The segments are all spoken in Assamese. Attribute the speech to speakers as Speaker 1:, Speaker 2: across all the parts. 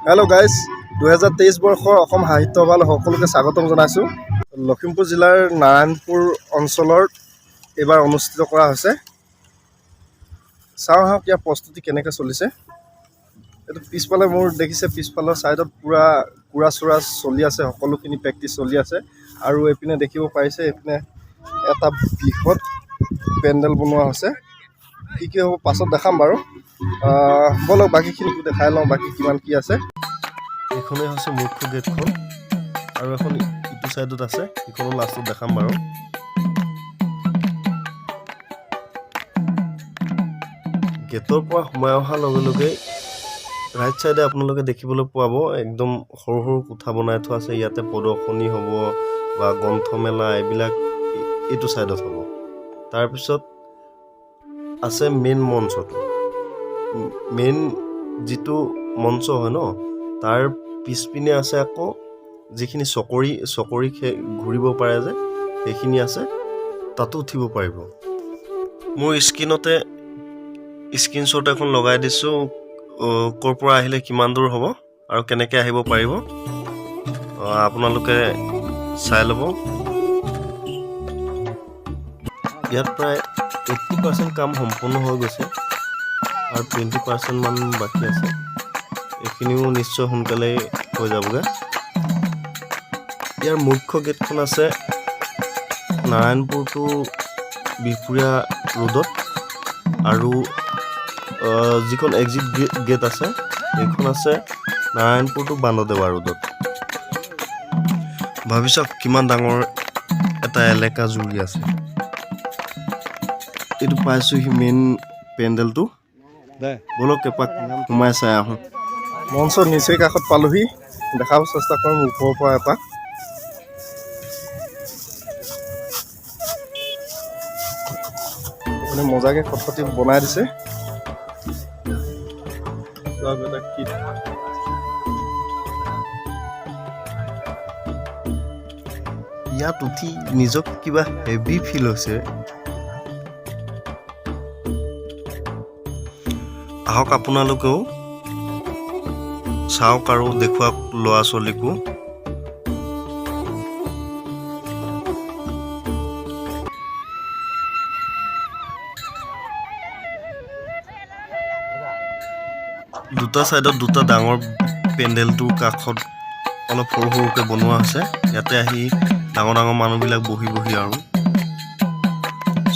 Speaker 1: হেল্ল' গাইজ, 2023 বৰ্ষৰ অসম সাহিত্য সভালৈ সকলোকে স্বাগতম জনাইছোঁ। লখিমপুৰ জিলাৰ নাৰায়ণপুৰ অঞ্চলৰ এইবাৰ অনুষ্ঠিত কৰা হৈছে। চাওঁ আহক, ইয়াৰ প্ৰস্তুতি কেনেকৈ চলিছে। এইটো পিছফালে মোৰ দেখিছে, পিছফালৰ ছাইডত পূৰা কোৰা চোৰা চলি আছে, সকলোখিনি প্ৰেক্টিচ চলি আছে। আৰু এইপিনে দেখিব পাৰিছে, এইপিনে এটা বৃহৎ পেণ্ডেল বনোৱা হৈছে। কি কি হ'ব পাছত দেখাম বাৰু। ব'লক, বাকীখিনি দেখাই লওঁ, বাকী কিমান কি আছে। এইখনেই হৈছে মুখ্য গেটখন আৰু এখন ইটো চাইডত আছে, সেইখনো লাষ্টত দেখাম বাৰু। গেটৰ পৰা সোমাই অহাৰ লগে লগে ৰাইট চাইডে আপোনালোকে দেখিবলৈ পাব, একদম সৰু সৰু কোঠা বনাই থোৱা আছে। ইয়াতে প্ৰদৰ্শনী হ'ব বা গ্ৰন্থমেলা এইবিলাক এইটো চাইডত হ'ব। তাৰপিছত আছে মেইন মঞ্চটো। মেইন যিটো মঞ্চ হয় ন, তাৰ পিছপিনে আছে আকৌ যিখিনি চকৰি চকৰি ঘূৰিব পাৰে যে, সেইখিনি আছে, তাতো উঠিব পাৰিব। মোৰ স্ক্ৰীণতে স্ক্ৰীনশ্বট এখন লগাই দিছোঁ, ক'ৰ পৰা আহিলে কিমান দূৰ হ'ব আৰু কেনেকৈ আহিব পাৰিব, আপোনালোকে চাই ল'ব। ইয়াত প্ৰায় 80% কাম সম্পূৰ্ণ হৈ গৈছে আৰু 20% মান বাকী আছে। এইখিনিও নিশ্চয় সোনকালেই হৈ যাবগৈ। ইয়াৰ মুখ্য গেটখন আছে নাৰায়ণপুৰ টু বিহপুৰীয়া ৰোডত আৰু যিখন এক্সিট গেট আছে, সেইখন আছে নাৰায়ণপুৰ টু বান্দৰদেৱা ৰোডত। ভাবি চাওক, কিমান ডাঙৰ এটা এলেকা জুৰি আছে। এইটো পাইছোহি মেইন পেণ্ডেলটো। ব'লক, এপাক সোমাই চাই আহোঁ। মঞ্চৰ নিচেই কাষত পালোহি, দেখাব চেষ্টা কৰিম ওপৰৰ পৰা এপাক। মানে মজাকে খটখটি বনাই দিছে। চাওক, এটা কি ইয়াত উঠি নিজক কিবা হেভি ফিল হৈছে। আহক, আপোনালোকেও চাওক আৰু দেখুৱাওক ল'ৰা ছোৱালীকো। দুটা ছাইডত দুটা ডাঙৰ পেণ্ডেলটোৰ কাষত অলপ সৰু সৰুকৈ বনোৱা হৈছে। ইয়াতে আহি ডাঙৰ ডাঙৰ মানুহবিলাক বহি বহি আৰু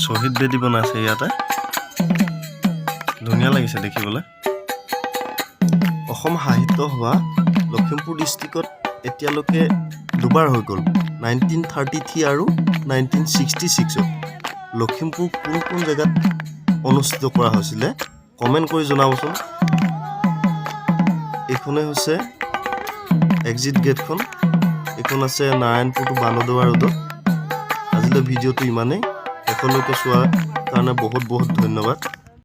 Speaker 1: শ্বহীদ বেদী বনাইছে ইয়াতে। ধুনীয়া লাগিছে দেখিবলৈ। অসম সাহিত্য সভা লখিমপুৰ ডিষ্ট্ৰিক্টত এতিয়ালৈকে দুবাৰ হৈ গ'ল, 1933 আৰু 1966ত। লখিমপুৰ কোন কোন জেগাত অনুষ্ঠিত কৰা হৈছিলে, কমেণ্ট কৰি জনাবচোন। এইখনেই হৈছে এক্সিট গেটখন। এইখন আছে নাৰায়ণপুৰ টু বান্দৰদেৱা ৰোডত। আজিলৈ ভিডিঅ'টো ইমানেই। শেষলৈকে চোৱাৰ কাৰণে বহুত বহুত ধন্যবাদ।